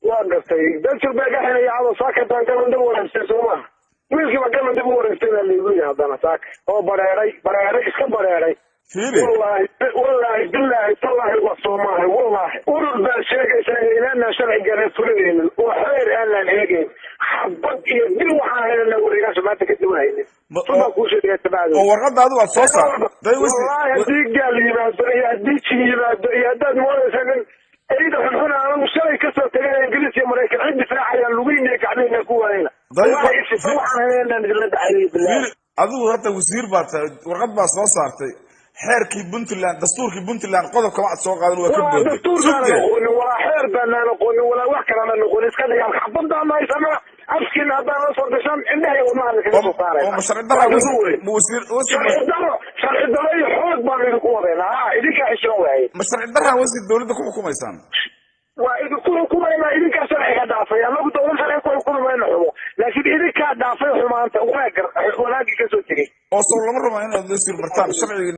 Waa gartay, daljir baa ka xinaya cado saaka galan dib u wareegtay, soo maaha? Wiilkiiba galan dib u wareegtay baa laygu yidhi haddana saaka oo bareeray, bareeray, iska bareeray. Fiiri. Wallaahi, wallaahi, bilaahi, tallaahi, waa soomaahay. Wallaahi urur baa sheegaysaa inaanaan sharcigana fulinaynin oo xeer aanaan eegayn, xabad iyo dil waxaan haynana wareegaasha maanta ka duwanaynin. Runbaa kuu sheegaya tabacdo. Oo warqadda adigu aad soo saar. Wallaahi haddii gaal yimaado iyo haddii jin yimaado iyo haddaad moodaysa nin eyda xunxun anagu shalay kasoo tagay Ingiriis iyo Maraykan cid difaacayaan lugihiina iyo gacmihiina ku waayna. Wallahi sifa waxaan haynanaan idinla dhacay bilahi. Adigu hadda wasiir baa tahay, warqad baa soo saartay. Xeerkii Puntland, dastuurkii Puntland qodob kama ad soo qaadan, waa ka Walaa booday. Dastuurkaana noqonin, walaa xeer baanaan noqonin, walaa wax kalena noqonin. Iska dhigaan xabadaan haysana afkiina haddaan la soo gashaan indhaha wadnaha kaga soo saarayna. Oo ma sharci darra ma wasiir wasiir? Sharci daro, sharci daro iyo xoog baanu idinku wadaynaa. Ha idinkaa xishoon waaye. Ma sharci darra wasiir dawladda ku xukumaysaan? Waa idinku xukumaynaa. Idinkaa sharciga dhaafay. Anagu dawlad sharci ku xukumi mayno xumo, laakiin idinkaa dhaafay xumaanta, wanaagga, wanaaggii kasoo tegey. Oo sow lama rabo inaad wasiir martaan sharciga?